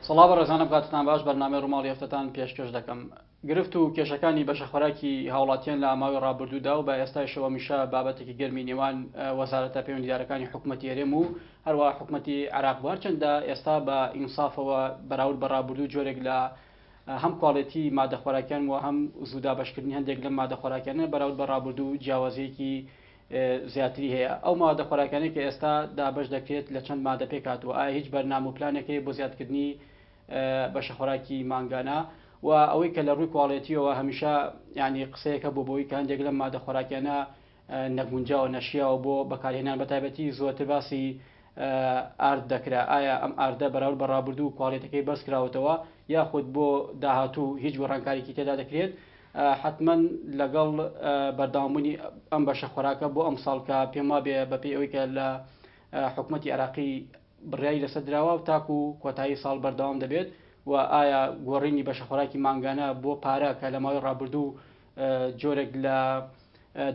سڵاو بەڕێزانم کاتتان باش بەرنامەی ڕووماڵی هەفتەتان پێشکەش دەکەم. گرفت و کێشەکانی بەشەخۆراکی هاوڵاتیان لە ماوەی ڕابردوودا و بە ئێستایشەوە هەمیشە بابەتێکی گەرمی نێوان وەزارەتە پەیوەندیدارەکانی حکومەتی هەرێم و هەروەها حکومەتی عێراق بوو هەرچەندە ئێستا بە ئینسافەوە بەراورد بە ڕابردوو جۆرێک لە هەم کواڵێتی مادە خۆراکیان و هەم زوو دابەشکردنی هەندێک لەم مادە خۆراکیانە بەراورد بە ڕابردوو جیاوازیەکی زیاتری هەیە. ئەو مادە خۆراکیانەی کە ئێستا دابەش دەکرێت لە چەند مادە پێکهاتووە؟ ئایا هیچ بەرنامە و پلانێک هەیە بۆ زیادکردنی بەشە خۆراکی مانگانە؟ و ئەوەی کە لە ڕووی کواڵێتیەوە هەمیشە یانی قسەیەک هەبوو بەوەی کە هەندێک لەم مادە خۆراکیانە نەگونجاوە نەشیاوە بۆ بەکارهێنان بەتایبەتی زۆرتر باسی ئارد دەکرا ئایا ئەم ئاردە بەراورد بە ڕابردوو کواڵێتەکەی بەرزکراوەتەوە یاخود بۆ داهاتوو هیچ گۆڕانکاریکی تێدا دەکرێت؟ حەتمەن لەگەڵ بەردەوامبوونی ئەم بەشە خۆراکە بۆ ئەمساڵ کە پێم وابێ بەپێی ئەوەی کە لە حکومەتی عێراقی بڕیاری لەسەر دراوە تاکو کۆتایی ساڵ بەردەوام دەبێت و ئایا گۆڕینی بەشە خۆراکی مانگانە بۆ پارە کە لە ماوەی ڕابردوو جۆرێک لە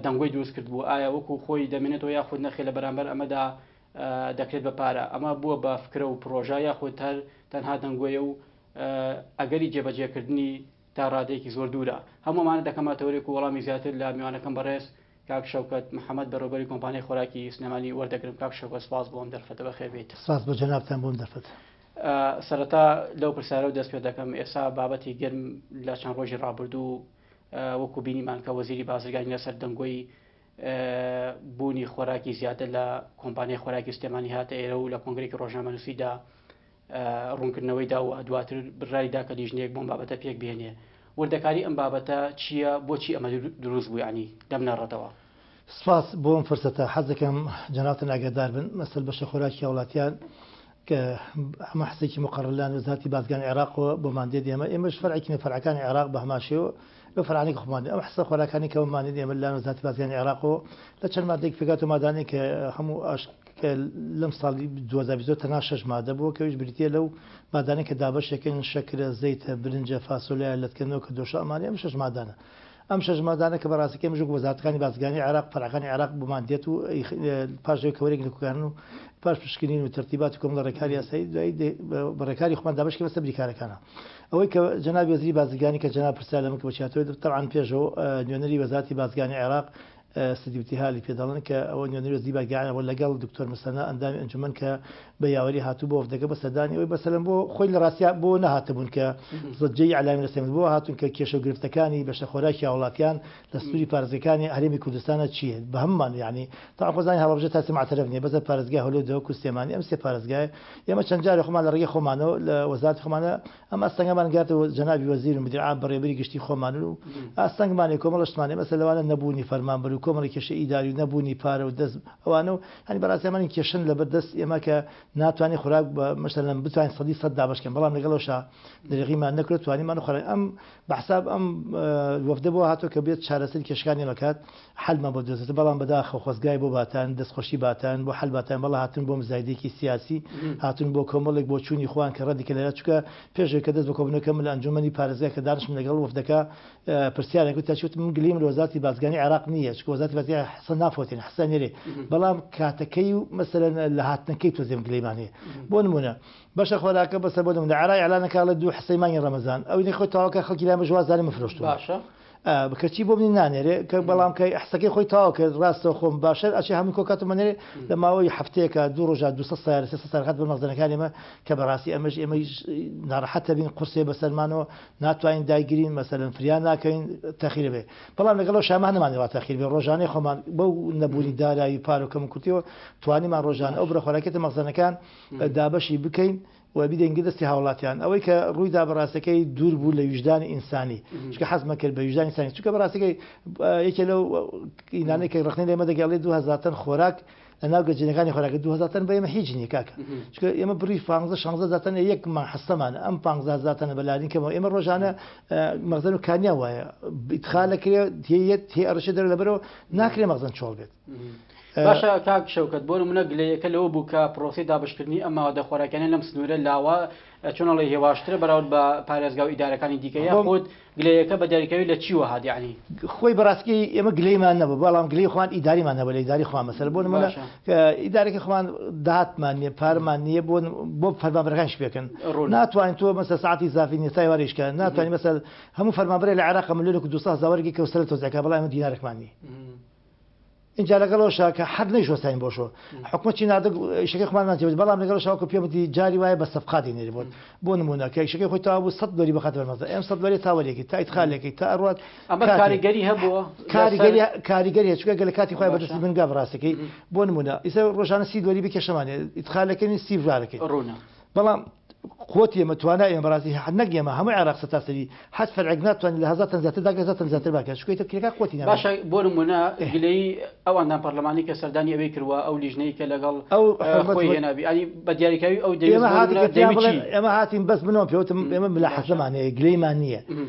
دەنگۆی دروست کردبوو ئایا وەکو خۆی دەمێنێتەوە یاخود نەخێ لە بەرامبەر ئەمەدا دەکرێت بە پارە ئەمە بووە بە فکرە و پرۆژە یاخود هەر تەنها دەنگۆیە و ئەگەری جێبەجێکردنی تا ڕادەیەکی زۆر دوورە. هەموو ئەمانە دەکەمە تەوەرێک و وەڵامی زیاتر لە میوانەکەم بەڕێز کاک شەوکەت محەمەد بەڕێوبەری کۆمپانیای خۆراکی سلێمانی وەردەگرم. کاک شەوکەت سپاس بۆ ئەم دەرفەتە بەخێر بێیت. سپاس بۆ جەنابتان بۆ ئەم دەرفەتە. سەرەتا لەو پرسیارەوە دەست پێ دەکەم، ئێستا بابەتی گەرم لە چەند ڕۆژی ڕابردوو وەکو بینیمان کە وەزیری بازرگانی لەسەر دەنگۆی بوونی خۆراکی زیاتر لە کۆمپانیای خۆراکی سلێمانی هاتە ئێرە و لە کۆنگرێکی ڕۆژنامەنووسیدا ڕوونکردنەوەی دا و دواتر بڕیاری دا کە لیژنەیەک بۆم بابەتە پێک بهێنێ. وردەکاری ئەم بابەتە چییە؟ بۆچی ئەمە دروست بوو یانی لەم نەڕەتەوە؟ سپاس بۆ ئەم فرسەتە. حەز دەکەم جەنابتان ئاگادار بن مەسەل بەشە خۆراکی هاوڵاتیان کە ئەمە حسێکی مقەڕەر لایەن وەزارەتی بازرگانی عێراقەوە بۆمان دێت ئێمە ئێمەش فەرعێکین لە فەرعەکانی عێراق بە هەمان شێوە لەو فەرعانەی کە خۆمان دێت ئەم حسە خۆراکانەی کە بۆمان دێت ئێمە لەلایەن وەزارەتی بازرگانی عێراقەوە لە چەند مادەیەک پێکهاتووە مادانەی کە هەموو ئاش کە لەم ساڵی 2022 تەنها شەش مادە بووە کە ئەویش بریتییە لەو مادانەی کە دابەشەکەن شەکرە، زەیتە، برنجە، فاسۆلیایە، لەتکە، نۆکە، دۆشە ئەمانەی ئەم شەش مادانە. ئەم شەش مادانە کە بەڕاستەکەی ئێمەش وەکو وەزارەتەکانی بازرگانی عێراق فەرعەکانی عێراق بۆمان دێت و پاش ئەوەی کە وەرێک لە کوکان و پاش پشکنین و تەرتیبات و کۆمەڵە ڕێکاری یاسایی دوایی بە ڕێکاری خۆمان دابەش کەین بەسەر بریکارەکانە. ئەوەی کە جەنابی وەزیری بازرگانی کە جەناب پرسیار لە من کە بۆچی هاتووە تەبعەن پێشەوە نوێنەری وەزارەتی بازرگانی عێراق سدی ابتهالی پێ دەڵێن کە ئەوە نوێنەری وەزیری بارگاوانی بووە لەگەڵ دکتۆر مسەنا ئەندامی ئەنجومەن کە بە یاوەری هاتوو بۆ وەفدەکە بە سەردانی ئەوەی بەسەلەن بۆ خۆی لە ڕاستیا بۆ نەهاتبوون کە زەجەی ئیعلامی لە سێمت بۆ هاتوون کە کێشە و گرفتەکانی بەشە خۆراکی هاوڵاتیان لە سنووری پارێزگەکانی هەرێمی کوردستانە چییە بە هەموومان یانی تاوان خۆزانی هەڵەبجە تا معتەرف نییە بەسەر پارێزگای هەولێر دهۆک و سلێمانی ئەم سێ پارێزگایە ئێمە چەند جارێ خۆمان لە ڕێگەی خۆمانەوە لە وەزارەتی خۆمانە ئەم ئاستەنگەمان گاتەوە جەنابی وەزیر و مدیر عام بەڕێوەبەری گشتی خۆمان و ئاستەنگمان هەیە کۆمەڵە شتمان هەیە مەسەلەن لەوانە نەبوونی فەرمانبەر و کۆمەڵی کێشەی ئیداری و نەبوونی پارە و دەست ئەوانە و هەنی بەڕاستی ئەمانە کێشەن لەبەر دەست ئێمە کە ناتوانین خۆراک بە مەسەلەن بتوانین سەدی سەد دابەش کەین بەڵام لەگەڵەوشا درێغیمان نەکرد توانیمان خۆراک ئەم بە حساب ئەم وەفدە بۆ هاتووە کە بێت چارەسەری کێشەکانی ئێمە کات حەلمان بۆ بدۆزێتەوە بەڵام بەداخەوە خۆزگای بۆ باتان دەستخۆشی باتان بۆ حەل باتان بەڵا هاتن بۆ مزایدەیەکی سیاسی هاتون بۆ کۆمەڵێک بۆچوونی خۆیان کە ڕەدی کە لەرا چونکە پێش ئەوەی کە دەست بە کۆبوونەوەکە من لە ئەنجومەنی پارێزگا کە دانیشتم لەگەڵ وەفدەکە پرسیارێک وت تاچی وتم من گلەییم لە وەزارەتی بازرگانی عێراق نییە چونکە وەزارەتی بازرگانی حسە نافەوتێن حسە نێرێ بەڵام کاتەکەی و مەسەلەن لە هاتنەکەی تۆزێم گلەیمان هەیە بۆ نمونە بەشە خۆراکە بەسە بۆ نمونە عێراق ئیعلانەکە ئەڵێ دوو حسەی مانگی ڕەمەزان ئەوی خۆی تەواوکە خەڵکی لای مەش وازانێ من فرۆشتووە باشە کەچی بۆ منی نانێرێ کە بەڵام کە حسەکەی خۆی تەواو کرد ڕاستە خۆم باشە ئەچێ هەمووی کۆکات و مەنێرێ لە ماوەی هەفتەیەکە دوو ڕۆژا 200 سەیارە 300 سەیارە خات بۆ مەخزەنەکانی ئێمە کە بەڕاستی ئەمەش ئێمە ناڕەحەتە بین قورسێ بەسەرمانەوە ناتوانین دایگرین مەسەلەن فریا ناکەوین تەخیر بێ بەڵام لەگەڵ ئەو شامە نەمانێ وا تەخیر بێ ڕۆژانەی خۆمان بەو نەبوونی دارایی پارە و کەموکورتیەوە توانیمان ڕۆژانە ئەو بڕە خۆراکێتە مەخزەنەکان دابەشی بکەین و بیدەین دەستی هاوڵاتیان ئەوەی کە ڕوویدا بەڕاستەکەی دوور بوو لە ویژدانی ئینسانی چونکە حەزمە کرد بە ویژدانی ئینسانی چونکە بەڕاستەکەی یەکێ لەو ئینانەی کە ڕەخنەی لێمە دەگەڵێ 2000 تەن خۆراک لە ناو گەنجینەکانی خۆراکە 2000 تەن بە ئێمە هیچ نییە کاکە چونکە ئێمە بڕی 15 16 تەن یەک مانگ حەستەمانە ئەم 15 تەنە بە لارین کەمەوە ئێمە ڕۆژانە مەخزەن و کانیا وایە ئیدخال دەکرێ هەیە هەیە ئەڕشێ دەرە لەبەرەوە ناکرێ مەخزەن چۆڵ بێت. باشە کاک شەوکەت، بۆ نمونە گلەیەکە لەوە بوو کە پرۆسەی دابەشکردنی ئەم ماوەدە خۆراکیانە لەم سنوورە لاوە چۆن ئەڵێی هێواشترە بەراورد بە پارێزگا و ئیدارەکانی دیکە، یاخود گلەیەکە بە دیاریکراوی لە چیوە هات یەعنی؟ خۆی بەڕاستی ئێمە گلەیمان نەبوو، بەڵام گلەی خۆمان ئیداریمان هەبوو لە ئیداری خۆمان مەسەلەن بۆ نمونە ئیدارەکەی خۆمان داهاتمان نییە، پارەمان نییە بۆ بۆ فەرمانبەرەکانیش پێکەن ناتوانین تۆ مەسەلەن سەعاتی ئیزافی نییە تا ئێوارە ئیش کە ناتوانین مەسەلەن هەموو فەرمانبەرێک لە عێراق ملیۆنێک و 200 هەزار وەرگی کە سەر لە تۆزەکە بەڵام ئێمە دینارێکمان نییە. ئینجا لەگەڵ ئەوشا کە حەد نەیشۆستاین بۆ شۆ حکومەت چی ناردە ئیشەکەی خۆمانمان جێبەجێ بەڵام لەگەڵ ئەوشا وەکو پێم وتی جاری وایە بە سەفقات دەینێری بۆت بۆ نموونە کە ئیشەکەی خۆی تەواو بوو 100 دۆری بخاتە بەر مەزە ئەم 100 دۆری تا وەرێکی تا ئیدخالێکی تا ئەڕوات ئەمە کاریگەری هەبووە کاریگەری کاریگەری هەیە چونکە گەل لە کاتی خۆی بەدەستی بنگا بەڕاستەکەی بۆ نموونە ئیستا ڕۆژانە 30 دۆری بکێشەمانێ ئیدخالەکەین 30 ژارەکەی ڕوونە بەڵام قوتی ئێمە توانای ئێمە بەڕاستی هە نەک ئێمە هەموو عێراق سەرتاسەری هەر فەرعێک ناتوانێت لە 1000 تەن زیاتر داگرێت 1000 تەن زیاتر باکات چونکە ئیتر کرێکار قوتی نامێنێت. باشە بۆ نموونە گلەیی ئەو ئەندام پەرلەمانی کە سەردانی ئەوەی کردوە ئەو لیژنەی کە لەگەڵ ئەو حرمەت خۆی هێنابی یانی بە دیاریکراوی ئەو دەیویست ئێمە بۆ هاتین نموونە کە پێیان دەیویست بڵێن چی؟ ئێمە هاتین بەس منەوە پێوتم ئێمە باشە ملاحەزەمان هەیە گلەیمان نییە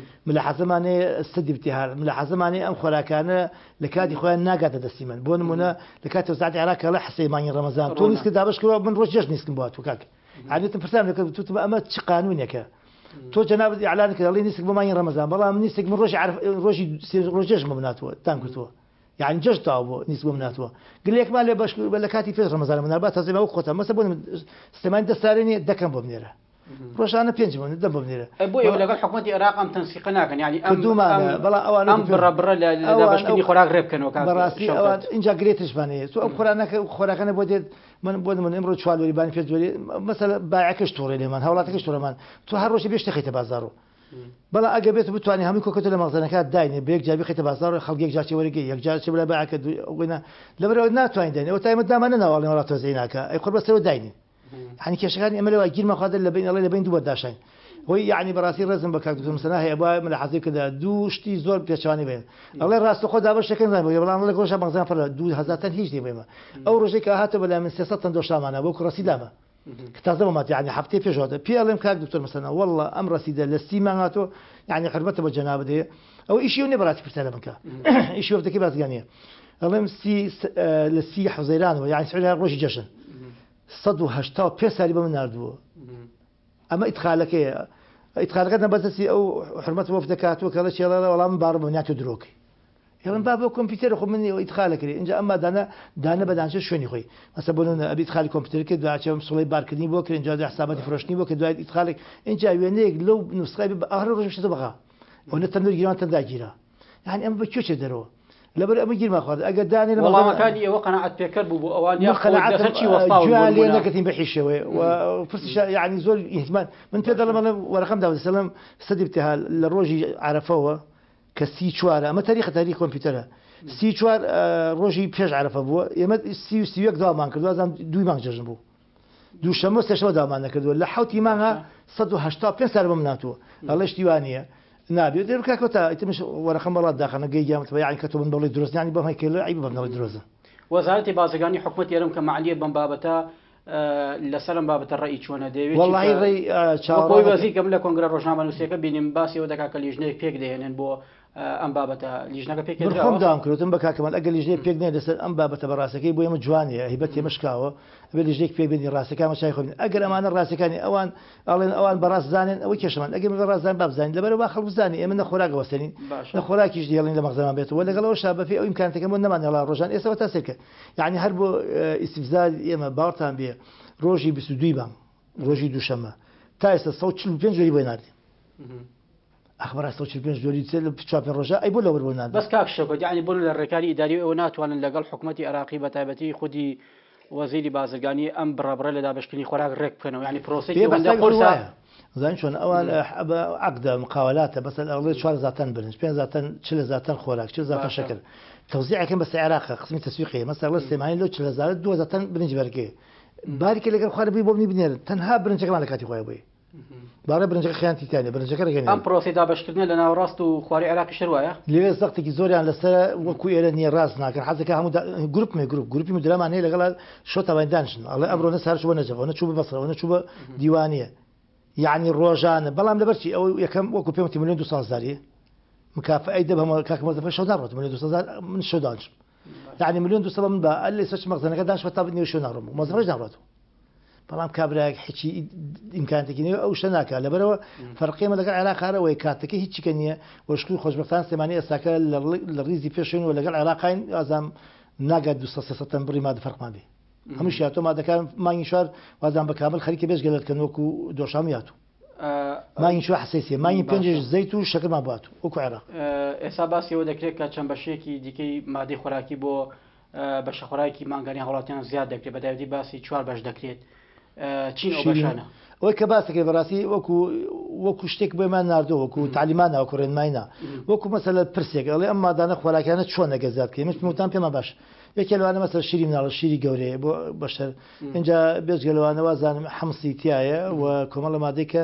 ملاحەزەمان هەیە سەدی ابتهال ملاحەزەمان هەیە ئەم خۆراکانە لە کاتی خۆیان ناگاتە دەستی من بۆ نموونە لە کاتی وەزارەتی عێراق کە ئەڵێ حسەی مانگی ڕەمەزان تۆ ڕوونە. نیسکت دابەش کردوە من ڕۆژ جەژن نیسکم بۆ هاتووە کاک یانی وتم پرسیارم لێ کرد وتم ئەمە چ قانونێکە تۆ جەنابت ئیعلان کرد ئەڵێی نیسک بۆ مانگی ڕەمەزان بەڵام نیسک من ڕۆژی عەرف ڕۆژی ڕۆژ جەژن بۆ من هاتووە تان کردووە یعنی جەژن تەواو بۆ نیسک بۆ من هاتووە گلەیەکمان لێ بەش لە کاتی پێش ڕەمەزان من با تەزیمە وەک خۆتان مەسە بۆ سلێمانی دەستارێ نییە دەکەم بۆ بنێرە ڕۆژانە پێنج بۆ دەم بۆ بنێرە ئەی بۆ ئێوە لەگەڵ حکومەتی عێراق ئەم تەنسیقە ناکەن یعنی ئەم کردوومانە بەڵام ئەوان ئەم بڕە بڕە لە دابەشکردنی خۆراک ڕێ بکەنەوە کاک بەڕاستی ئەوان شەوکەت ئینجا گرێتشمان هەیە تۆ ئەم خۆرانەکە خۆراکانە بۆ دێت من بۆ نمونە ئمڕۆ چوار لۆری بانی پێنج لۆری مەسەلە بایعەکەش توڕێ لێمان هاوڵاتەکەش توڕێمان تۆ هەر ڕۆژێ بێ شتێ خەیتە بازاڕ و بەڵام ئەگەر بێت بتوانێ هەمووی کۆکەتە لە مەخزەنەکە داینێ بە یەک جار بیخەیتە بازاڕ خەڵک یەک جار چێ وەرگێ یەک جار چێ بەلای بایعەکە دوو لەبەرئەوە ناتوانین داینێ ئەوە تا ئێمە دامان نەناوە ئەڵێن وەڵا تۆزێ ناکا ئەی قوربە سەرەوە داینێ یعنی کێشەکانی ئێمە لەوە گیرمان خواردە لە بین ئەڵێ لە بین دوو بەرداشین هۆی یعنی بەڕاستی ڕێزم بە کاک دکتۆر مسەنا هەیە بۆ ملاحەزەی کردە دوو شتی زۆر پێچەوانەی بێن ئەڵێ ڕاستەخۆ دابەشەکەن زان بۆ بەڵام ئەڵێ گۆشە مەخزەن پڕە 2000 تەن هیچ نییە بۆ ئێمە ئەو ڕۆژەی کە هاتە بەلای من 300 تەن دۆشامانە وەکو ڕەسیدامە کە تازە بۆ مات یعنی هەفتەی پێش هاتە پێ ئەڵێم کاک دکتۆر مسەنا واللە ئەم ڕەسیدە لە سی مانگ هاتۆ یعنی حرمەتە بۆ جەنابت هەیە ئەوە ئیشی ئەو نییە بەڕاستی پرسیار لە من کە ئیشی وەفدەکەی بازرگانیە ئەڵێم سی لە سی حوزەیرانەوە یعنی سعودیە ڕۆژی جەژن 185 ساری بە من ناردووە ئەمە ئیدخالەکەیە ئیدخالەکە نەبەزەسی ئەو حرمەت وەفدە کاتووە کە ڵێ چێڵێ وەڵام من باڕ بم ناتۆ درۆکەی هێڵم با بۆ کۆمپیوتەر خۆ من ئیدخالە کرێ اینجا ئەمما دانە دانە بە دانچە شوێنی خۆی مەسە بۆ نمونە ئەبی ئیدخالی کۆمپیوتەر کرد دوای چێم سڵی بارکردنی بۆ کرد اینجا دوای حساباتی فرۆشتنی بۆ کرد دوای ئیدخالێک اینجا وێنەیەک لەو نوسخەی بە ئاخر ڕۆژ بشێتە بەغا ئەوەنە تەندور گیران تەندا گیرا یعنی ئەمە بە کوێ چێ دەرەوە لەبەر ئەمە گیرمان خوارد ئەگەر دانێ لە وەڵامەکانی ئێوە قەناعەت پێکەر بوو بۆ ئەوان من یاخود قەناعەتم لەسەر چی وەستاون بۆ گوێیان لێ نموونە؟ نەگرتین بە هیچ شێوەیە و پرسیشە یعنی زۆر ئیهتمام من پێ دەڵێم ئەڵێم وەرەقەم داوە دەسەڵم سەدی ابتهال لە ڕۆژی عەرەفەوە کە 34 ئەمە تاریخە تاریخ کۆمپیوتەرە 34 ڕۆژی پێش عەرەفە بووە ئێمە 31 داوامان کردووە ئەزانم دووی مانگ جەژن بوو دووشەممە و سێشەممە داوامان نەکردووە لە حەوتی مانگا 185 سار بۆم ناتووە ئەڵێ شتی وا نییە نابێت دێ بکە کۆتا ئیتر منش وەرەقەم وەڵات داخەنە گەی گیان وتم یعنی کە تۆ من بڵێ درۆزن یعنی بەم هەیکەلە عیب بەم نەڵێ درۆزن. وەزارەتی بازرگانی حکومەتی هەرێم کە مەعنیە بەم بابەتە لەسەر ئەم بابەتە ڕەئی چۆنە دەیەوێت چی وەڵاهی بکات؟ ڕێی وەک چاوەڕوان ئەوەی وەزیر کە من لە کۆنگرە ڕۆژنامەنووسیەکە بینیم باسی ئەوە دەکات کە لیژنەیەک پێک دەهێنن بۆ ئەم بابەتە لیژنەکە پێک من خۆم هێنراوە؟ داوام کرد وتم بە کاک کەمال ئەگەر لیژنەیەک پێک نێ لەسەر ئەم بابەتە بە ڕاستەکەی بۆ ئێمە جوانیە هیبەت ئێمە شکاوە ئەبێ لیژنەیەک پێک بێنی ڕاستەکان چای خۆ بین ئەگەر ئەمانە ڕاستەکانی ئەوان ئەڵێن ئەوان بە ڕاست زانن ئەوە کێشەمان ئەگەر بە ڕاست زان با بزانین لەبەرئەوە با خەڵک بزانێ ئێمە نە خۆراک ئەوەستێنین نە باشە. خۆراکیش دێڵین لە مەخزەمان بێتەوە لەگەڵ ئەوەشا بەپێی ئەو ئیمکاناتەکە بۆ نەمانهێڵا ڕۆژان ئێستا وەتا سەیرکە یعنی هەر بۆ ئیستفزاز ئێمە باوەڕتان بێ ڕۆژی 22 بانگ ڕۆژی دووشەممە تا ئێستا 145 جۆری بۆی ناردین ئەخ بەڕای 145 جۆری چ لە چوار پێنج ڕۆژە ئەی بۆ لەوەر بۆ ناردن؟ بەس کاک شەوکەت یەعنی بۆ لە ڕێکاری ئیداری ئێوە ناتوانن لەگەڵ حکومەتی عێراقی بە تایبەتی خودی وەزیری بازرگانی ئەم بڕە بڕە لە دابەشکردنی خۆراک ڕێک بکەنەوە یەعنی پرۆسەیەکی پێ ئەوەندە بەسەر قورسە وایە زانی چۆن ئەوان بە عەقدە مقاولاتە بەسەر ئەڵێ 4000 تەن برنج 5000 تەن 40000 تەن خۆراک 40000 تەن باشە شەکر تەوزیعەکەن بەسەر عێراقە قسمی تەسویقی مەسەر ئەڵێ سلێمانی لەو 40000 2000 تەن برنج بەرگێ باریکە لەگەڵ خوارە بی بۆ منی بنێرن تەنها برنجەکەمان لە کاتی خۆی بووی باڕێ برنجەکە خیانەتی تیا نیە برنجەکە ڕێگە ئەم نێرن. پرۆسەی دابەشکردنە لە ناوەڕاست و خواری عێراقیش هەر وایە؟ لەوێ زەختێکی زۆریان لەسەرە وەکو ئێرە نیە ڕاست ناکەن حەزەکە هەموو گروپم هەیە گروپ گروپی مدرامان هەیە لەگەڵ شۆ تاوانی دانیشن ئەڵێ ئەمڕۆ نە سارە چوو بە نەجەف ئەوە نەچوو بە بەسرە ئەوە نەچوو بە دیوانیە یەعنی ڕۆژانە بەڵام لەبەر چی ئەوە یەکەم وەکو پێم وتی ملیۆن 200 هەزاریە مکافئەی دەبەمەوە کاکە مۆزەفەر شەو ناڕۆت ملیۆن 200 هەزار من شەو دانیشم. یعنی ملیۆن 200 من بە ئەلێ سەچ مەخزنەکە داش تا نێو شوێن ناڕۆم مەزڕەش ناڕاتەوە. بەڵام کابرایەک هیچی ئیمکاناتێکی نییە ئەو شتە ناکات لەبەرەوە فەرقێمە لەگەڵ عێراق هەرەوەی کاتەکە هیچیکە نییە وەشکر خۆشبەختان سلێمانی ئێستاکە لە ڕیزی پێشێن و لەگەڵ عێراقین ئازام ناگات 200 300 تەن بڕی مادە فەرقمان بێ. هەموو شیاتۆ مادەکان مانگی شوار وازان بە کامل خەریکە بێژگە لەکەن وەکو دۆشام یاتوو. مانگی چوار حسەی سێ مانگی پێنجش زەیت و شەکرمان بۆ هاتوو وەکو عێراق. ئێستا باسی ئەوە دەکرێت کە چەند بەشێکی دیکەی مادەی خۆراکی بۆ بەشە خۆراکی مانگانی هاوڵاتیان زیاد دەکرێت، بە تایبەتی باسی چوار بەش دەکرێت. چین ئەو بەشانە؟ ئەوەی کە باس دەکرێت بەڕاستی وەکو وەکو شتێک بۆمان ناردووە، وەکو تەعلیمان وەکو ڕێنماینا، وەکو مەسەلە پرسێک ئەڵێ ئەم مادانە خۆراکیانە چۆن ئەگەر زیاد بکەین؟ من وتم پێمان باش یەکێ لەوانە مەسەلە شیری مناڵە، شیری گەورەیە بۆ بەشەر، اینجا بێجگە لەوانە وازانم حەمسی تایە و کۆمەڵە مادەی کە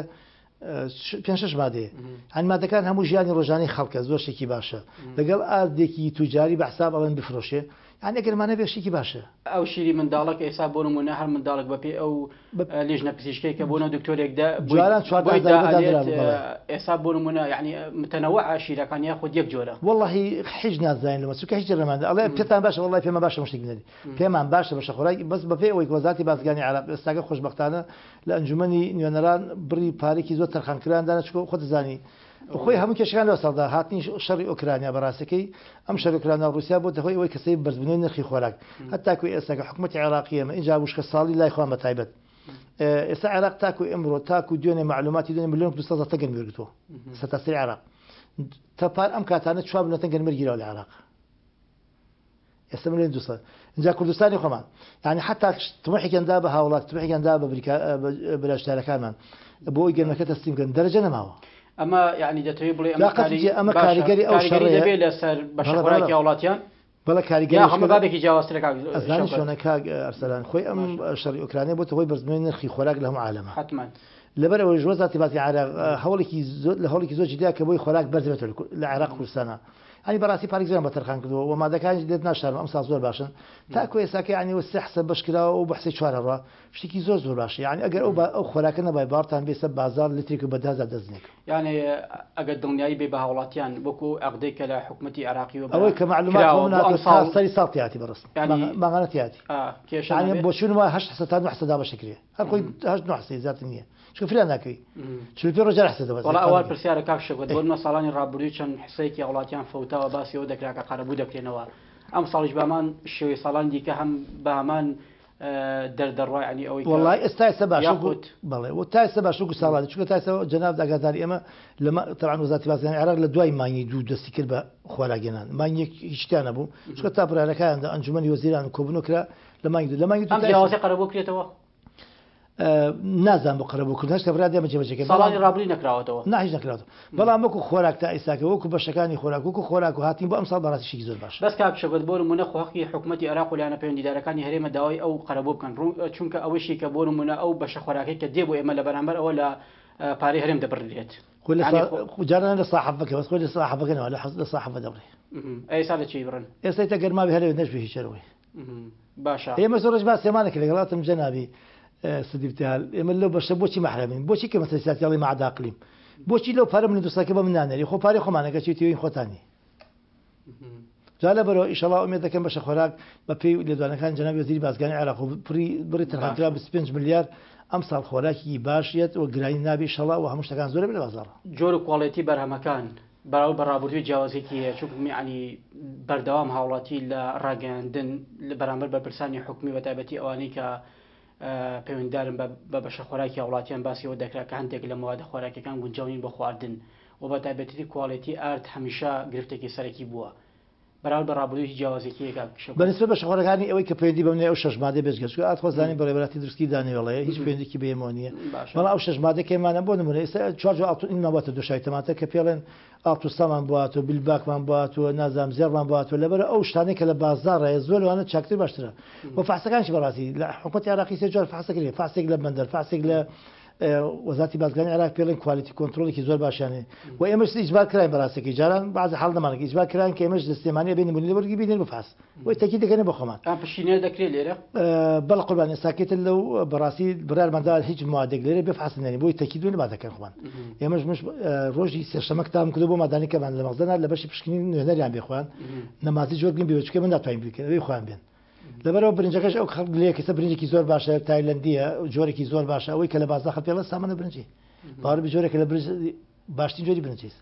پێنج شەش مادەیە. هەن مادەکان هەموو ژیانی ڕۆژانەی خەڵکە، زۆر شتێکی باشە لەگەڵ ئاردێکی توجاری بە حساب ئەڵێن بفرۆشێ، یعنی ئەگەرمانە بێ شتێکی باشە. ئەو شیری منداڵە کە ئێستا بۆ نمونە هەر منداڵێک بەپێی ئەو لیژنە پزیشکەی کە بۆ نە دکتۆرێک دا جاران 14,000 ئێستا بۆ نمونە یعنی متەنەوع شیرەکان یاخود یەک جۆرە؟ واللهی هیچ نازانین لەمە، چونکە هیچ ڕێماندا ئەڵێ پێتان باشە، واللهی پێمان باشە مشتێک بنێری، پێمان باشە بەشە خۆراکی بەس بەپێی ئەوەی وەزارەتی بازرگانی عێراق ئێستاکە خۆشبەختانە لە ئەنجومەنی نوێنەران بڕی پارێکی زۆر تەرخانکران دانا، چونکە خۆت دەزانی خۆی هەموو کێشەکان لەو ساڵدا هاتنی شەڕی ئۆکرانیا بەڕاستەکەی ئەم شەڕی ئۆکرانیا و ڕووسیا بۆتە هۆی ئەوەی کە سەیر بەرزبوونەوەی نرخی خۆراک هەتاکو ئێستا کە حکوومەتی عێراقی ئێمە ئینجا وشکە ساڵی لای خۆیان بە تایبەت ئێستا عێراق تاکو ئێمڕۆ تاکو دوێنێ معلوماتی دوێنێ ملیۆن 200 تەن گەنم وەرگرتووە سەرتاسەری عێراق تا پار ئەم کاتانە 4 ملیۆن تەن گەنم وەرگیراوە لە عێراق ئێستا ملیۆن 200 اینجا کوردستانی خۆمان یعنی حتا طموحێکیان دا بە هاوڵات، طموحێکیان دا بە براشتارەکانمان بۆ ئەوەی گەنمەکە تەسلیم بکەن دەرەجە نەماوە. ئەمە یعنی دەتەوێت بڵێ ئەمە ئەمە کاریگەری ئەو شەڕەیە دەبێت لەسەر بەشە خۆراکی هاوڵاتیان؟ بەڵێ کاریگەری هەموو بابێکی جیاوازترە کاک ئەزانی چۆنە کاک ئەرسەلان، خۆی ئەم شەڕی ئۆکرانیا بۆتە هۆی بەرزبوونەوەی نرخی خۆراک لە هەموو عالەمە. حتما لەبەر ئەوەیش وەزارەتی بازرگانی عێراق هەوڵێکی زۆر لە هەوڵێکی زۆر جدیە کە بۆی خۆراک بەرز بێتەوە لە عێراق کوردستانە. یعنی بەڕاستی پارێک زۆریان بە تەرخان کردووە و مادەکانیش لێت ناشارم ئەمساڵ زۆر باشن تاکو ئێستاکە یعنی سێ حسە بەش کراوە و بە حسەی چوار هەڕوا شتێکی زۆر زۆر باشە یعنی ئەگەر ئەو ئەو خۆراکە نەبای باوەڕتان بێ سەر بازاڕ لترێک بە 10,000 دەست نێکم. یعنی ئەگەر دڵنیایی بێ بە هاوڵاتیان وەکو عەقدەی کە لە حکومەتی عێراقی وە ئەوەی کە معلومات بۆ من هاتووە تا سەری ساڵ تیاتی بەڕێز مانگانە تیاتی کێشە یعنی بۆچوونم وایە هەشت حسە تا نۆ حسە دابەش دەکرێ هەر خۆی هەشت نۆ حسەی زیاتر نییە چونکە فریا ناکەوی 45 ڕۆژ جار حسە دەبەزێ. وەڵا ئەوە پرسیارە کاک شەوکەت بۆ نمونە ساڵانی ڕابردووی چەند حسەیەکی هاوڵاتیان فەوتاوە باسی ئەوە دەکرا کە قەرەبوو دەکرێنەوە ئەم ساڵیش بەهەمان شێوەی ساڵانی دیکە هەم بەهەمان دەردەڕوا یعنی ئەوەی وەڵای ئێستا ئێستا باشە یاخود بەڵێ و تا ئێستا باشە وەکو ساڵانی چونکە تا ئێستا جەناب ئاگاداری ئێمە لە تەبعەن وەزارەتی بازرگانی عێراق لە دوای مانگی دوو دەستی کرد بە خۆراکێنان مانگێک هیچتیان نەبوو چونکە تا بڕیارەکاندا ئەنجومەنی وەزیران کۆبوونەوە کرا لە مانگی دوو لە مانگی دوو ئەم جیاوازی قەرەبوو کرێتەوە؟ نازانم بۆ قەرەبوو کردن هەشتا برا دێمە جێبەجێکرد ساڵانی ڕابردووی نەکراوەتەوە. نا هیچ نەکراوەتەوە بەڵام وەکو خۆراک تا ئیستاکە وەکو بەشەکانی خۆراک وەکو خۆراک و هاتین بۆ ئەمساڵ بەڕاستی شتێکی زۆر باشە. بەس کاک شەوکەت بۆ نموونە خۆ هەقی حکومەتی عێراق و لایەنە پەیوەندیدارەکانی هەرێمە داوای ئەو قەرەبوو بکەن ڕوون چونکە ئەوەشی کە بۆ نموونە ئەو بەشە خۆراکەی کە دێ بۆ ئێمە لە بەرامبەر ئەوە لە پارەی هەرێم دەبڕدرێت. خۆی لە جاران لە ساحەفەکە بەس خۆی لە ساحەفەکە نەوە لە ساحەفە دەبڕێ. ئەی ئێستا لە چی بڕن؟ ئێستا ئیتر گەرماوی هەرێ نەشبێ هیچ هەرەوەی. باشە. ئێمە زۆر ڕۆژ باسێمانە کرد لەگەڵاتم جەنابی سدی ابتهال ئێمە لەو بەشە بۆچی مەحرەمین بۆچی کە مەسەلەی سیاسی ئەڵێ مەعدا اقلیم بۆچی لەو پارە من دوسەکە بە من نانێری خۆ پارەی خۆمانە کە چیتیوین خۆتانی جا لەبەرەوە ئیشەڵا ئومێد دەکەم بەشە خۆراک بە پێی لێدوانەکان جەنابی وەزیری بازرگانی عێراق و بڕی بڕی تەرخانکرا 25 ملیار ئەمساڵ خۆراکی باشیەت و گرانی نابی ئیشەڵا و هەموو شتەکان زۆرە لە بازاڕ. جۆر و کواڵێتی بەرهەمەکان بەراورد بە ڕابردووی جیاوازیەکی هەیە، چونکە یەعنی بەردەوام هاوڵاتی لە ڕاگەیاندن لە بەرامبەر بەرپرسانی حکومی بە تایبەتی ئەوانەی کە پەیوەندیدارن بە بەشە خۆراکی هاوڵاتیان باسی ئەوە دەکرا کە هەندێک لە مەوادە خۆراکیەکان گونجاو نین بۆ خواردن و بە تایبەتیتر کواڵێتی ئارد هەمیشە گرفتێکی سەرەکی بووە. بەراورد بە ڕابردوو هیچ جیاوازیەکی هەیە کاک شەوکەت؟ بە نیسبەت بەشەخۆرەکانی ئەوەی کە پەیوەندی بەم نیە ئەو شەش مادەی بێجگە چونکە ئات خۆت زانی بەڕێوەبەراتی دروستی دانەوێڵەیە هیچ پەیوەندیەکی بە ئێمەوە نیە بەڵام ئەو شەش مادەی کە ئێمانە بۆ نمونە ئێستا چوار جۆر ئاڵتون ئینمان بواتە دۆشاوی تەماتە کە پێڵێن ئاڵتوسامان بواتوە بیلباکمان بواتوە نازانم زێڕمان بواتوە لەبەر ئەو شتانەی کە لە بازاڕە زۆر لەوانە چاکتر باشترە و فەحسەکانیش بەڕاستی لە حکومەتی عێراقی سێ جار فەحسەکرێ فەحسێک لە بەندەر فەحسێک لە. وەزارەتی بازرگانی عێراق پێڵێن quality control ێکی زۆر باشیان هەیە و ئێمەش ئیجبار کراین بەڕاستەکەی جاران بەعزی حاڵ نەمانەکە ئیجبار کراین کە ئێمەش لە سلێمانی بێ نمونە وەرگی بینێن بۆ فحص وەی تەکی دەکەنە بۆ خۆمان. پشینە دەکرێت لێرە؟ بەڵێ قوربان ئێستاکەی تر لەو بەڕاستی بڕیارمان دا هیچ موادێک لێرە بێ فحص نەنێین بۆی تەکی دوێنێ با دەکەن خۆمان ئێمەش مش ڕۆژی سێشەمە کتابم کردو بۆ مادانی کەمان لە مەخزەنا لە بەشی پشکنین نوێنەریان بێ خۆیان نەمازی جۆر بین بێ چکە من ناتوانین بکەن ئەوی خۆیان بێن لەبەرئەوە برنجەکەش ئەو خەڵک لێ کەسە برنجێکی زۆر باشە تایلەندیە جۆرێکی زۆر باشە ئەوەی کە لە بازاڕ خەڵک پێڵێ سامانە برنجی باوەڕ بە جۆرێکە لە برنج باشترین جۆری برنجیست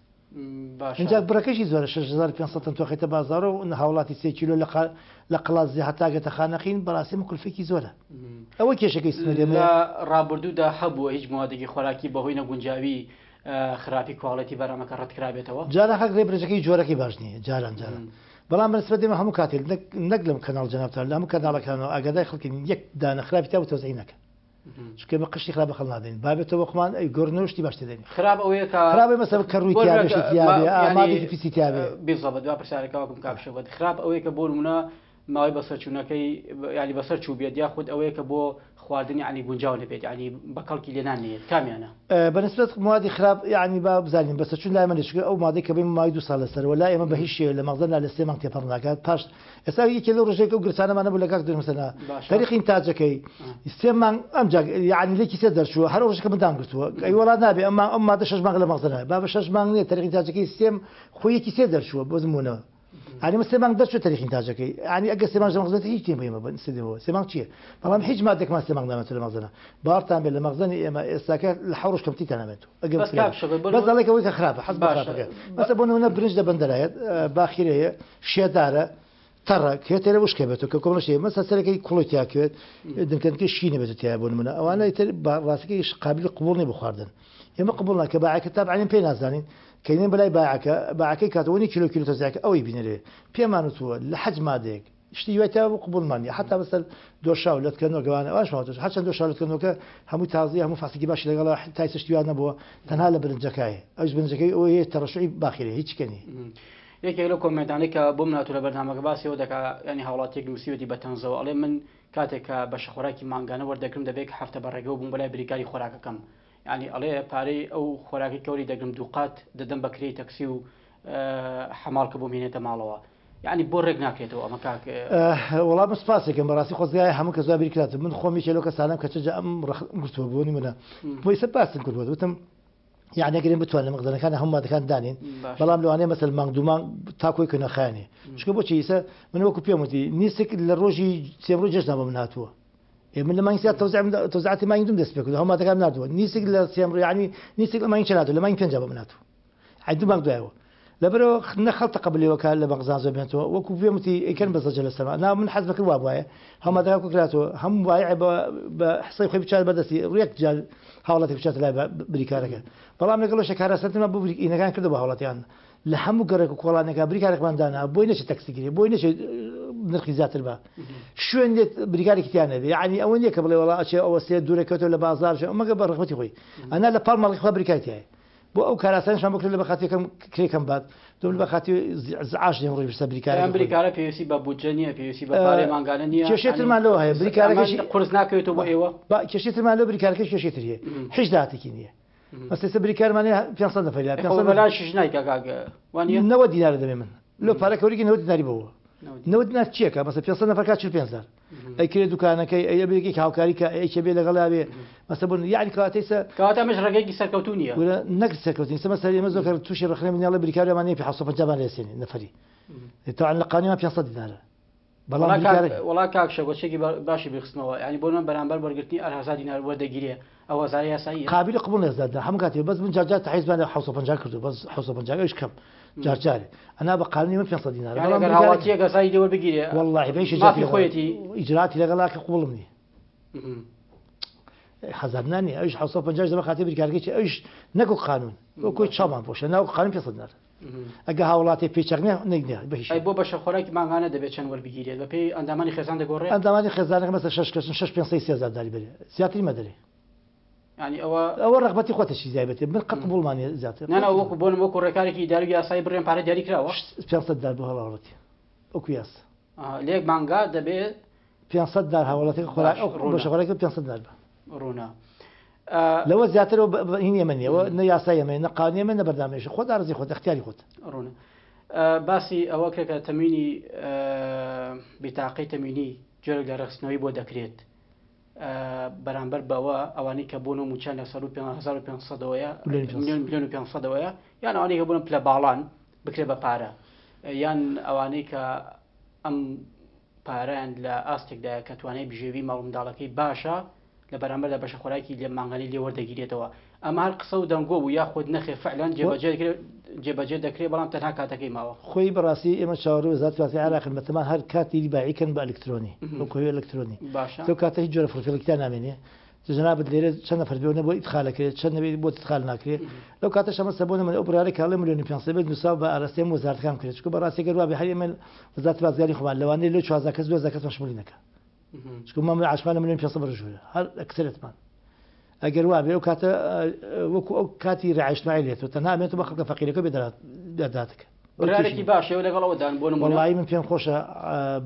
اینجا بڕەکەشی زۆرە 6500 تەن تۆخێتە بازاڕ و هاوڵاتی 3 کیلۆ لە قەڵادزێ هەتا گەتە خانەقین بەڕاستی من کولفێکی زۆرە ئەوە کێشەکەی سنووری لە ڕابردوودا هەبووە هیچ موادێکی خۆراکی بەهۆی نەگونجاوی خراپی quality بەرهەمەکە ڕەتکرابێتەوە؟ جاران خەڵک دەڵێ برنجەکەی جۆرەکەی باش نییە جاران جاران بەڵام بەنسبەت ئێمە هەموو کاتێک نەک لەم کەناڵ جەنابتان لە هەموو کەناڵەکانەوە ئاگادای خەڵکین یەک دانە خراپی تا بۆ تەوزیعی نەکەن چونکە ئێمە قشتی خراپ بە خەڵک نادەین بابێتەوە خۆمان ئەی گۆڕنەوە شتی باش تێدەین خراپ ئەوەیە کە خراپ ئەوەیە مەسەلەن کەڕووی بۆ تیا نمونە بێ شتی تیا بێ یانی مادێکی پیسی تیا بێ بیزەبت با پرسیارەکە وەکم کاک شەوکەت خراپ ئەوەیە کە بۆ نمونە ماوەی بەسەرچوونەکەی یانی بەسەر چووبێت یاخود ئەوەیە کە بۆ خواردن یانی گونجاو نەبێت یانی بە کەڵکی لێ نانەیەت کامیانە؟ بە نسبەت موادی خراپ یانی با بزانین بەسەرچوون لای ئێمە چونکە ئەو مادەی کە بەین ماوەی دوو ساڵ لەسەرەوە لای ئێمە بە هیچ شێوەیە لە مەخزەندا لە سێ مانگ تێپەڕ ناکات پاش ئێستا یەکێ لەو ڕۆژێک ئەو گرفتانەمان نەبوو لە کاک دکتۆر مەسەلەن تەریقی ئینتاجەکەی سێ مانگ ئەمجا یانی لێکی سێ دەرچووە هەر ئەو ڕۆژێکە من دام گرتووە ئەی وەڵا نابێ ئەم ئەم مادە شەش مانگ لە مەخزەنە بابە شەش مانگ نییە تەریقی ئینتاجەکەی سێ خۆی یەکی سێ دەرچووە بۆ نموونە یانی من سێ مانگ دەرچوو تەریق ئینتاجەکەی یانی ئەگەر سێ مانگ لە مەخزەنێتی هیچ نییە بۆ ئێمە بنسێنەوە سێ مانگ چییە بەڵام هیچ مادەێکمان سێ مانگ نامێتەوە لە مەخزەنە باوەڕتان بێت لە مەخزەنی ئێمە ئێستاکە لە حەوت ڕۆژ کەمتریتان نامێتەوە ئەگەر بەس کاک شەبەر بۆ بەس دەڵێ ئەوەی کە خراپە حەز بە باشە خراپەکە مەسە بۆ نمونە برنج لە بەندەرایەت باخیرەیە شێدارە تەڕە کێ تێرە وشکە بێتەوە کە کۆمەڵە شێ مەسە سەرەکەی کوڵی تیاکوێت دنکەنکەی شینە بێتە تیا بۆ نمونە ئەوانە ئیتر بە ڕاستەکەی قابلی قبوڵ نیە بۆ خواردن ئێمە قبوڵ ناکە باعەکە تابعەن پێ نازانین کەینێن بەلای باعەکە باعەکەی کاتەوە نی کیلۆ کیلۆ تەزیعەکە ئەوەی بینەرێ پێمان وتووە لە حەج مادەیەک شتی وای تیا بوو قبوڵمان نیە حەتا بەسەر دۆشاو لەتکەنۆکە وانە ئەوانش ماوەتەوە هەرچەند دۆشاو لەتکەنۆکە هەموو تازەیە هەموو فاسێکی باشی لەگەڵە تای شتی وا نەبووە تەنها لە برنجەکایە ئەویش برنجەکەی ئەوەیە تەڕەشوعی باخیرە هیچ کە نیە. یەکێک لەو کۆمێنتانەی کە بۆم ناتوو لە بەرنامەکە باسی ئەوە دەکا یانی هاوڵاتیەک نووسیوێتی بە تەنزەوە ئەڵێ من کاتێک کە بەشە خۆراکی مانگانە وەردەگرم دەبێ کە هەفتە بە ڕێگەوە بووم بەلای بریکاری خۆراکەکەم یانی ئەڵێ پارەی ئەو خۆراکەی کە وەری دەگرم دووقات دەدەم بە کرێی تەکسی و حەماڵ کە بۆم هێنێتە ماڵەوە یانی بۆ ڕێک ناکرێتەوە ئەمە کاک وەڵا من سپاسێکم بەڕاستی خۆزگایە هەموو کەس وا بیر کرات من خۆم یەکێ لەو کەسانەم کە چ جا ئەم ڕەخنەم گرتووە بۆ نمونە بۆ ئیسە باسم کردووە وتم یعنی ئەگەر بتوانین لە مەخزەنەکان هەموو مادەکان دانین بەڵام لەوانەیە مەسەل مانگ دوو مانگ تا کۆی کە نەخایەنێ چونکە بۆچی ئیسە من وەکو پێم وتی نیسک لە ڕۆژی سێم ڕۆژ جەژنە بە من هاتووە ئێ من لە مانگی سێ تەوزیع تەوزیعاتی مانگی دووم دەست پێ کردو هەموو مادەکان ناردووە نیسک لە سێم ڕۆژ یعنی نیسک لە مانگی چەند هاتووە لە مانگی پێنجا بە من هاتووە ئەی دوو مانگ دوایەوە لەبەرەوە نە خەڵک تەقەبلی وەکە لە مەخزان زۆر بێنێتەوە وەکو پێم وتی ئەیکەن بە زەجە لەسەرما نا من حەز بەکرد وابوایە هەموو مادەکان کۆکراتەوە هەموو بایع بە حسەی خۆی بچات بەدەستی ڕێک جار هاوڵاتی بچاتە لای بریکارەکە بەڵام لەگەڵ ئەوەشە کارەساتمان بۆ ئینەکان کردە بۆ هاوڵاتیان لە هەموو گەڕێک و کۆڵانێکا بریکارێکمان دانا بۆی نەچێت تەکسی گرێ بۆی نەچێت نرخی زیاتر بە شوێن دێت بریکارێکی تیا نەبێ یعنی ئەوە نییە کە بڵێ وەڵا ئەچێ ئەوە سێ دوورەکەوتەوە لە بازاڕ مەگە بە ڕەغبەتی خۆی ئەنا لە پاڵ ماڵی خوا بریکاری تایە بۆ ئەو کاراسانیشمان بۆ کرد لە بەخاتی یەکەم کرێ کەم بات دوم لە بەخاتی زعاش لێم ڕۆی بسە بریکارەکە ئەم بریکارە پێویستی بە بودجە نییە پێویستی بە پارەی مانگانە نییە کێشەی ترمان لەوە هەیە بریکارەکەش قورس ناکەوێتەوە بۆ ئێوە با کێشەی ترمان لەو بریکارەکەش کێشەی تر هەیە هیچ داهاتێکی نییە مەسەلەن ئێستا بریکارمان هەیە 500 نەفەری لا 500 بەلاشیش نایکا کاک وانییە 90 دینار دەمێ من لەو پارە کە وەرگی 90 دیناری بۆ 90 دینار چیەکە مەسەلەن 500 نەفەر کا 45 هەزار ئەی کرێ دوکانەکەی ئەی ئەبێ یەکێک هاوکاری کە ئەی کێ بێ لەگەڵا بێ مەسە بۆ یعنی کەواتە ئیسە کەواتە ئەمەش ڕێگەیەکی سەرکەوتوو نییە ورە نەک سەرکەوتنی ئیسە مەسەلەن ئێمە زۆر کار تووشی ڕەخنە بووین ئەڵێ بریکارمان نییە 750 مان لێ سێنێ نەفەری تەوان لە قانونمان 500 دینارە بەڵام بریکارەکە وەڵا کاک شەکۆ چێکی باشی بیرخستمەوە یعنی بۆ من بەرامبەر وەرگرتنی ئەر هەزار دینار وەردەگیرێ ئەو هەزارە یاساییە؟ قابلی قبوڵ نیە زیاد هەموو کاتێ بەس من جار جار تەحیزمان لە 750 کردو بەس 750 ئەویش کەم جار جارێ ئەنا بە قانونی من 500 دینارە یعنی ئەگەر هاوڵاتییەک هەزاری لێ وەربگیرێ واللهی بە هیچ مافی خۆیەتی ئیجراتی لەگەڵا کە قبوڵم نیە هەزار دینار نیە ئەویش 750 دەبە خاتری بریکارەکەی چی ئەویش نەکو قانون وەکوی چاومان پۆشە ناو قانون 500 دینار ئەگە هاوڵاتی پێچەق نیە نەک نیە بە هیچ ئەی بۆ بەشە خۆراکی مانگانە دەبێت چەند وەربگیرێت بەپێی ئەندامانی خێزان دەگۆڕێت؟ ئەندامانی خێزانەکە مەسە شەش کەسن شەش پێنج سەی سێ هەزار داری بەرێ زیاتری مەدەرێ. یانی ئەوە ئەوە ڕەغبەتی خۆتە چی زیای بەتێ من قەت قبوڵمان نیە زیاتر. نا نا وەکو بۆنم وەکو ڕێکارێکی ئیداری و یاسایی بڕێن پارە دیاری کراوە؟ 500 دار بۆ هاوڵاتی وەکو یاسا. لە یەک مانگا دەبێ 500 دار هاوڵاتیەکە خۆراک ئەو بەشە خۆراکە 500 دار بە. ڕوونە. لەوە زیاتر هین ئێمە نییە، نە یاسای ئێمە، نە قانونی ئێمە، نە بەرنامەیش. خۆت ئارەزوی خۆت، ئەختیاری خۆت. ڕوونە. باسی ئەوە کرا کە تەموینی بیتاقەی تەموینی جۆرێک لە ڕێکخستنەوەی بۆ دەکرێت. بەرامبەر بەوە ئەوانەی کە بۆن و موچەن لە سەرو 1500ەوەیە، ملیۆن و 500ەوەیە، یان ئەوانەی کە بوون پلە باڵان بکرێت بە پارە، یان ئەوانەی کە ئەم پارەیان لە ئاستێکدایە کە توانای بژێوی ماڵ و منداڵەکەی باشە، لە بەرامبەردا بەشە خۆراکی لێ مانگانەی لێ وەردەگیرێتەوە. ئەمە هەر قسە و دەنگۆ بوو یاخود نەخێر فعلەن جێبەجێ دەکرێت بەڵام تەنها کاتەکەی ماوە؟ خۆی بەڕاستی ئێمە چاوەڕێی وەزارەتی بازرگانی عێراقین بەتەمان هەر کارتی باعی کەن بە ئەلکترۆنی وەکو هەوێ ئەلکترۆنی باشە. لەو کاتە هیچ جۆرە فڕفێڵێکی تیا نامێنێ جەنابت لێرە چەند نەفەر بێ و نە بۆ ئیدخال ئەکرێ چەند نەبێ بۆت ئیدخال ناکرێ لەو کاتەش ئەمە سە بۆ نمونە ئەو بڕیارەی کە ئەڵێ ملیۆن و 500 بێت نووسراو بە ئاراستەی هەموو وەزارەتەکان بکرێت چونکە بەڕاستی گەر وابێ هەر ئێمە وەزارەتی بازرگانی خۆمان لەوانەیە لەو 14 کەس 2000 کەس مەشمولی نەکا چونکە مام عاشمان لە ملیۆن 500 بەرە ژوورە هەر ئەکسەرێتمان ئەگەر وابێ ئەو کاتە وەکو ئەو کاتی رعایە اجتماعی لێتەوە تەنها ئەمێنێتەوە بە خەڵکە فەقیرەکە بێ دەرهاتەکە. بڕیارێکی باشە ئێوە لەگەڵ ئەوەدان بۆ نموونە؟ وەڵایی من پێم خۆشە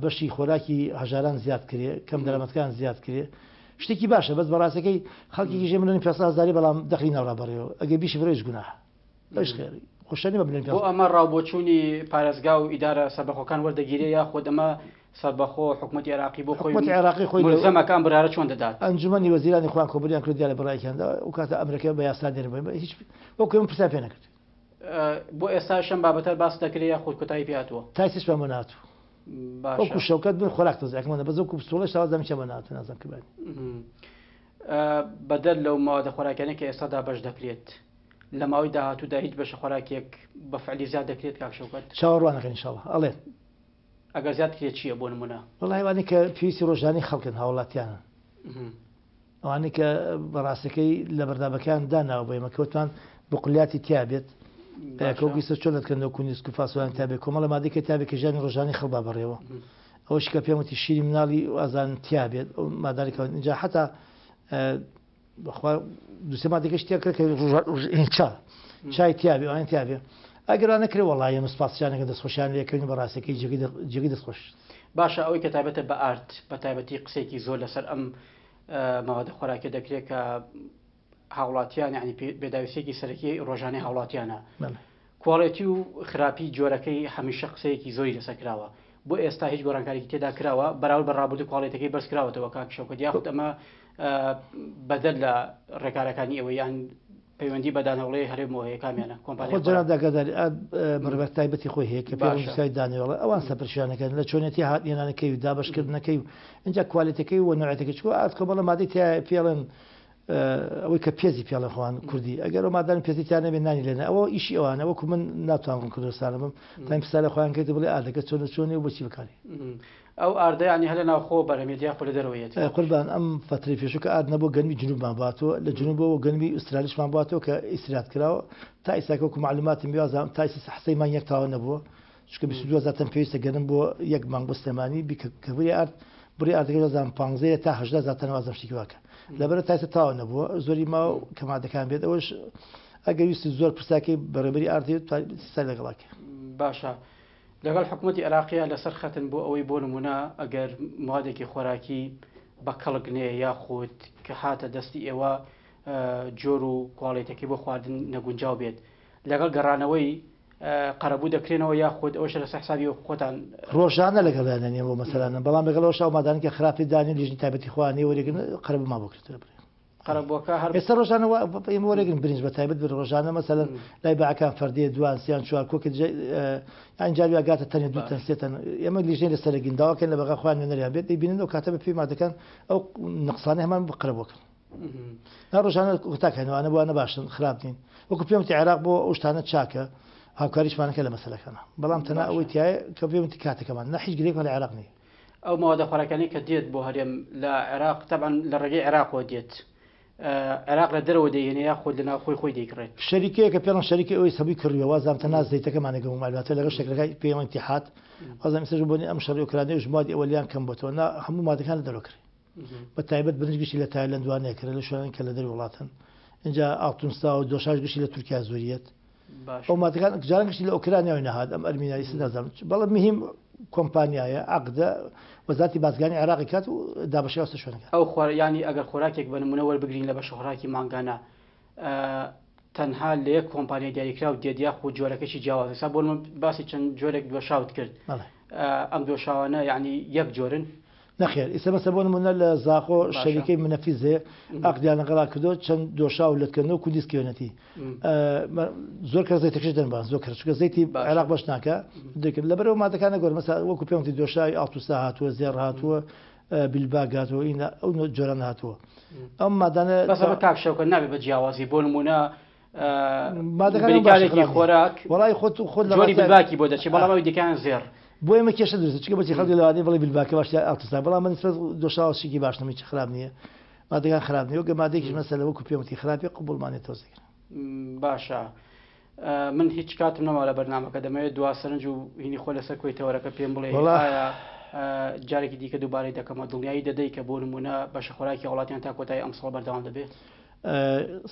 بەشی خۆراکی هەژاران زیاد کرێ کەم دەرامەتەکان زیاد کرێ شتێکی باشە بەس بەڕاستەکەی خەڵکێکی ژێ ملیۆن 500 هەزاری بەڵام دەخلی ناوڕا بەڕێوە ئەگەر بیشی بڕێش گوناحە بەش خێری خۆشە نیە بە ملیۆن بۆ ئەمە ڕاو بۆچوونی پارێزگا و ئیدارە سەربەخۆکان وەردەگیرێ یاخود ئەمە سەربەخۆ حکومەتی عێراقی بۆ خۆی حکومەتی عێراقی خۆی مولزەمە کە ئەم بڕیارە چۆن دەدات؟ ئەنجومەنی وەزیرانی خۆیان کۆبوونیان کرد دیارە بڕیارێکیان دا ئەو کاتە ئەمرەکە بە یاسا دێنن بۆ هیچ وەکو ئێمە پرسیار پێ نەکرد. بۆ ئێستاش ئەم بابەتە باس دەکرێ یاخود کۆتایی پێ هاتووە؟ تا ئێستاش بۆ نەهاتوو. باشە. وەکو شەوکەت من خۆراک تەوزیعەکەم بەس وەکو پستوڵەش تاوازام هیچیان بۆ نەهاتوو نازانم کە بانی. بەدەر لەو مەوادە خۆراکیانەی کە ئێستا دابەش دەکرێت لە ماوەی داهاتوودا هیچ بەشە خۆراکیەک بە فعلی زیاد دەکرێت کاک شەوکەت؟ چاوەڕوانەکەن ئینشاڵڵا ئەڵێن. ئەگەر زیاد کرێت چییە بۆ نمونە؟ وەڵاهی ئەوانەی کە پێویستی ڕۆژانەی خەڵکن هاوڵاتیانن ئەوانەی کە بەڕاستەکەی لە بەرنامەکەیان داناوە بۆ ئێمە کە وتمان بقولیاتی تیا بێت کۆگیسە چۆن دەکەن وەکو نیسک و فاسۆیان تیا بێت کۆمەڵە مادەی کە تیا بێت کە ژیانی ڕۆژانەی خەڵک با بەڕێوە ئەوەشی کە پێم وتی شیری مناڵی ئازان تیا بێت ئەو ماداری کە اینجا حتا بەخوا دوسێ مادەکەش تیا کرد کە چا چای تیا بێ ئەوان تیا بێ ئەگەر وا نەکرێ وەڵا ئێمە سوپاسیانەکە دەستخۆشیان لێکردین بەڕاستەکەی جێگەی دەستخۆش. باشە ئەوەی کە تایبەتە بە ئارد بە تایبەتی قسەیەکی زۆر لەسەر ئەم مەوادە خۆراکیە دەکرێت کە هاوڵاتیان یعنی پێداویستیەکی سەرەکی ڕۆژانەی هاوڵاتیانە کواڵێتی و خراپی جۆرەکەی هەمیشە قسەیەکی زۆری لەسەر کراوە بۆ ئێستا هیچ گۆڕانکاریکی تێدا کراوە بەراورد بە ڕابردوو کواڵێتەکەی بەرز کراوەتەوە کاک شەوکەت یاخود ئەمە بەدەر لە ڕێکارەکانی ئێوە یان پەیوەندی بە دانەوڵەی هەرێمەوە هەیە کامیانە کۆمپانیای خۆ جەناب ئاگاداری بەڕێوەبەر تایبەتی خۆی هەیە کە پێوەندی دانەوێڵە ئەوان سەرپەرشتیانەکەن لە چۆنێتی هاتنێنانەکەی و دابەشکردنەکەی و ئینجا کوالێتەکەی و نوعێتەکەی چونکە ئارد کۆمەڵە مادەی تیایە پێڵێن ئەوەی کە پێزی پێڵێن خۆیان کوردی ئەگەر ئەو مادانە پێزی تیا نەبێ نانی لێنە ئەوە ئیشی ئەوانە وەکو من ناتوانم ڕوونکردنەوە بم تایم پرسیار لە خۆیان کرد بڵێ ئاردەکە چۆن و چۆنی و بۆچی بەکاری ئەو ئاردە یانی هەر لە ناوخۆ بەرهەمێت یاخود لە دەرەوە یەت؟ قوربان ئەم فەترەی پێشوو کە ئارد نەبوو گەنمی جنوبمان باتەوە لە جنوبەوە گەنمی ئوسترالیشمان باتەوە کە ئیسرات کراوە تا ئیستا کە وەکو مەعلوماتم بێ وازانم تا ئیستا حسەی مانگ یەک تاوە نەبووە چونکە 22 هەزار تەن پێویستە گەنم بۆ یەک مانگ بۆ سلێمانی بی کە کە بری ئارد بڕی ئاردەکەی وازانم پانزەیە تا 18 هەزار تەن وازم شتێکی واکە لەبەرە تا ئیستا تاوە نەبووە زۆری ماوە کە مادەکان بێت ئەوەش ئەگەر ویستی زۆر پرساکەی بەڕێبەری ئارد هەیە تا لەگەڵاکە. باشە لەگەڵ حکومەتی عێراقیا لەسەر خەتن بۆ ئەوەی بۆ نمونە ئەگەر موادێکی خۆراکی بە کەڵک نێ یاخود کە هاتە دەستی ئێوە جۆر و کواڵێتەکەی بۆ خواردن نەگونجاو بێت لەگەڵ گەڕانەوەی قەرەبوو دەکرێنەوە یاخود ئەوەش لەسەر حسابی خۆتان؟ ڕۆژانە لەگەڵیانە نیە بۆ مەسەلانە بەڵام لەگەڵ ئەوەش ئەو مادانە کە خراپی دانێن لیژنەی تایبەتی خۆیان نیە وەریگرن قەرەبوومان بۆ کردوە برێ. قەرەبووەکە هەر ئێستا ڕۆژانە وا ئێمە وەرەگرن برنج بە تایبەت بر ڕۆژانە مەسەلەن لای باعەکان فەردێ دوان سیان چوار کۆکە یان جاری وا گاتە تەنێ دوو تەن سێ تەن ئێمە لیژنەی لەسەر ئەگرین داواکەین لە بەغا خۆیان نوێنەریان بێت دەیبینن ئەو کاتە بە پێی مادەکان ئەو نەقسانەی هەمان قەرەبووەکەن نا ڕۆژانە کۆتاکەن وانە بۆ نەباشن خراپ نین وەکو پێم وتی عێراق بۆ ئەو شتانە چاکە هاوکاریشمانەکە لە مەسەلەکانە بەڵام تەنها ئەوەی تایە کە پێم وتی کاتەکەمان نا هیچ گرێکمان لە عێراق نییە. ئەو مەوادە خۆراکیانەی کە دێت بۆ هەرێم لە عێراق تەبعەن لە ڕێگەی عێراقەوە دێت عێراق لە دەرەوە دەیهێنێ یاخود لە ناوخۆی خۆی دەیکڕێت؟ شەریکەیە کە پێڵن شەریکەی ئەوەی سەبوی کڕیوە وازانم تەنها زەیتەکەمانە گەموو مەعلوماتە لەگەڵ شەکرەکە پێڵن ئیتیحاد وازانم ئێستاش بۆنی ئەم شەڕی ئۆکرانیەش موادی ئەوەلیان کەم بۆتەوە نا هەموو مادەکان لە دەرەوە کڕی بە تایبەت برنج گشتی لە تایلەند وانەیە کرێ لە شوێنان کە لە دەری وڵاتن ئینجا ئاڵتونستا و دۆشاش گشتی لە تورکیا زۆریەت ئەو مادەکان جاران گشتی لە ئۆکرانیاوە نەهات ئەم ئەرمینیا ئیستا نازانم بەڵام مهم کۆمپانیایە عەقدە وەزارەتی بازرگانی عێراقی کات و دابەشی ئەوسە شوێنەکە. ئەو خۆر یانی ئەگەر خۆراکێک بە نمونە وەربگرین لە بەشە خۆراکی مانگانە تەنها لە یەک کۆمپانیای دیاریکراو دێت یاخود جۆرەکەشی جیاوازە ئێستا بۆ نمونە باسی چەند جۆرێک دۆشاوت کرد ئەم دۆشاوانە یانی یەک جۆرن؟ نەخێر ئیستا مەسە بۆ نمونە لە زاخۆ شەریکەی منەفیز هەیە ئەقدیان لەگەڵا کردو چەند دۆشاو لەتکەنەوە کوندیز کێنەتی زۆر کەس زەیتەکەش دەن باس زۆر کەس چونکە زەیتی عێراق بەش ناکە دەکرد لەبەرەوە مادەکان نەگۆر مەسا وەکو پێم وتی دۆشاوی ئاڵتوسا هاتووە زێڕ هاتووە بیلباگ هاتووە ئینا ئەو جۆرانە هاتووە ئەم مادانە بەس ئەمە کاک شەوکەت نابێ بە جیاوازی بۆ نمونە بریکارێکی خۆراک وەڵای خۆت و خۆت جۆری بلباکی بۆ دەچێت بەڵام ئەوی دیکەیان زێڕ. بۆ ئێمە کێشە دروستە چونکە بۆچی خەڵکی لەوانەیە بڵێ بلباکە باشترە ئاڵتوسا بەڵام بە نسبەت دۆشاوە شتێکی باش نەم هیچ خراپ نییە مادەکان خراپ نییە وەگە مادەیەکیش مەسەلە وەکو پێم وتی خراپی قبوڵمانێت تۆزێک. باشە من هیچ کاتم نەما لە بەرنامەکە دەمەوێت دوا سەرنج و هینی خۆ لەسەر کۆی تەوەرەکە پێم بڵێ ئایا جارێکی دیکە دووبارەی دەکەمەوە دڵنیایی دەدەی کە بۆ نمونە بەشە خۆراکی وڵاتیان تا کۆتایی ئەمساڵ بەردەوام دەبێت؟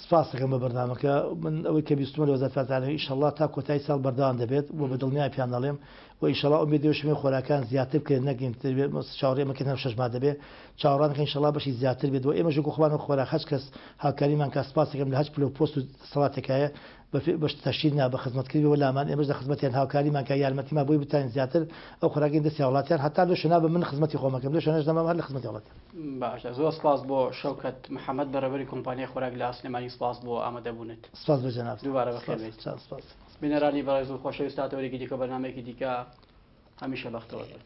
سپاست دەکەم بە بەرنامەکە من ئەوەی کە بیستمە لە وەزارەتی پارێزگاری ئیشەڵا تا کۆتایی ساڵ بەردەوام دەبێت و بە دڵنیای پیان دەڵێم و ئیشەڵا ئومێد ئەوەشم خۆراکان زیاتر بکرێت نەک کەمتر بێت چاوەڕێ ئەمە کە شەش ماه دەبێت چاوەڕوان دەکەین ئیشەڵا بەشی زیاتر بێت و ئێمەش وەکو خۆمان خۆراک هەچ کەس هاوکاریمان کات سپاس دەکەم لە هەچ پلە و پۆست و دەسەڵاتێک هەیە بە تەشهیر نا بە خزمەتکردن بۆ لامان ئێمەش لە خزمەتیان هاوکاریمان کە یارمەتیمان بۆی بتوانین زیاتر ئەو خۆراکەی دەستی هاوڵاتیان هەتا لەو شوێنە بم من خزمەتی خۆم ئەکەم لەو شوێنەش نەمام هەر لە خزمەتی هاوڵاتیان. باشە زۆر سپاس بۆ شەوکەت محەمەد بەڕێوەبەری کۆمپانیای خۆراک لە سلێمانی سپاس بۆ ئامادەبوونت. سپاس بۆ جەنابت. دووبارە بەخێر بێیت. سپاس. بینەرانی بەڕێز و خۆشەویست تا تەوەرێکی دیکە و بەرنامەیەکی دیکە هەمیشە بەختەوەر بن.